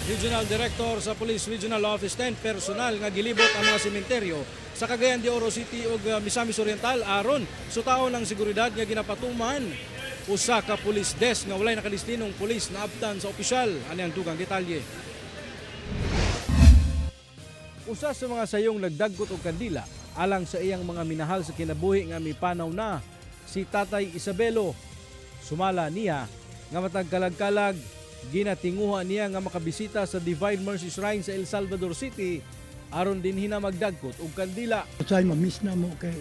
Regional Director sa Police Regional Office 10 personal nga gilibot ang mga sementeryo sa Cagayan de Oro City ug Misamis Oriental aron sutaon ang seguridad nga ginapatuman. Usa ka police desk nga walay nakadestinong pulis naabtan sa opisyal. Ani ang dugang detalye. Usa sa mga sayong nagdagkot og kandila alang sa iyang mga minahal sa kinabuhi nga mipanaw na, si Tatay Isabelo. Sumala niya nga matag kalag-kalag, ginatinguha niya nga makabisita sa Divine Mercy Shrine sa El Salvador City aron dinhi na magdagkot og kandila. Usahay ma-miss na mo kay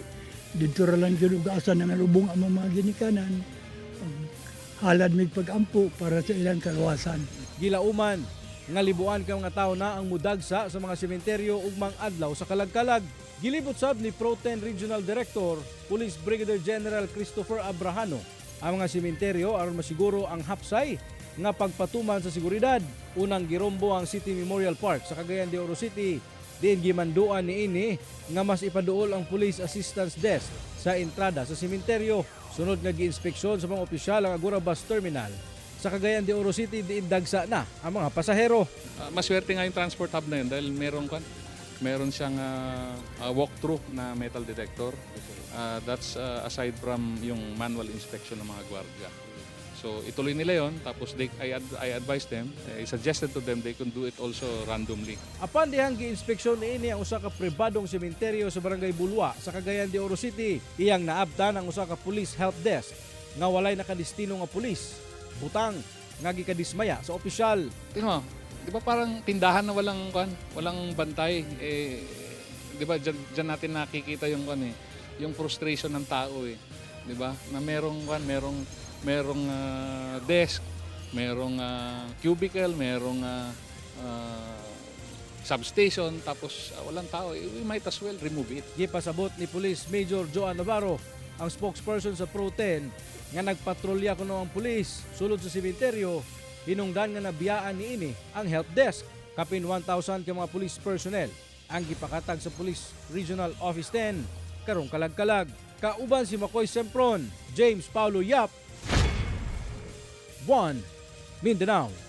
didto ra lang jud og asa na nalubong ang mga ginikanan. Halad mig pag-ampo para sa ilang kaluwasan. Gilauman nga libuan ka mga tao na ang mudagsa sa mga sementeryo ugmang adlaw sa kalagkalag. Gilibot sab ni Pro 10 Regional Director Police Brigadier General Christopher Abrahano ang mga sementeryo aron masiguro ang hapsay nga pagpatuman sa seguridad. Unang girombo ang City Memorial Park sa Cagayan de Oro City, diin gimanduan niini nga mas ipaduol ang Police Assistance Desk sa entrada sa sementeryo. Sunod nga giinspeksyon sa mga opisyal ang Agora Bus Terminal sa Cagayan de Oro City, diin dagsa na ang mga pasahero. Maswerte nga yung transport hub na yun dahil meron siyang walk-through na metal detector. That's aside from yung manual inspection ng mga gwardiya. So ituloy nila yon, tapos I advised them, I suggested to them they can do it also randomly. Apan dihang giinspeksyon niini ang usa ka pribadong sementeryo sa Barangay Bulua sa Cagayan de Oro City, iyang naabtan ang usa ka police help desk nga walay nakadestino nga pulis. Butang nga gikadismaya sa opisyal. Tingnan mo, di ba parang tindahan na walang bantay eh, di ba diyan natin nakikita yung kwan eh, yung frustration ng tao eh, di ba? Na merong kwan, merong merong desk, merong cubicle, merong substation, tapos walang tao, eh, we might as well remove it. Gipasabot ni Police Major Joan Navarro, ang spokesperson sa Pro 10, nga nagpatrolya kuno ang pulis sulod sa sementeryo hinungdan nga nabiyaan niini ang help desk. Kapin 1,000 ka mga police personnel ang gipakatag sa Police Regional Office 10 karong kalagkalag. Kauban si Makoy Sempron, James Paulo Yap, 1 Mindanao.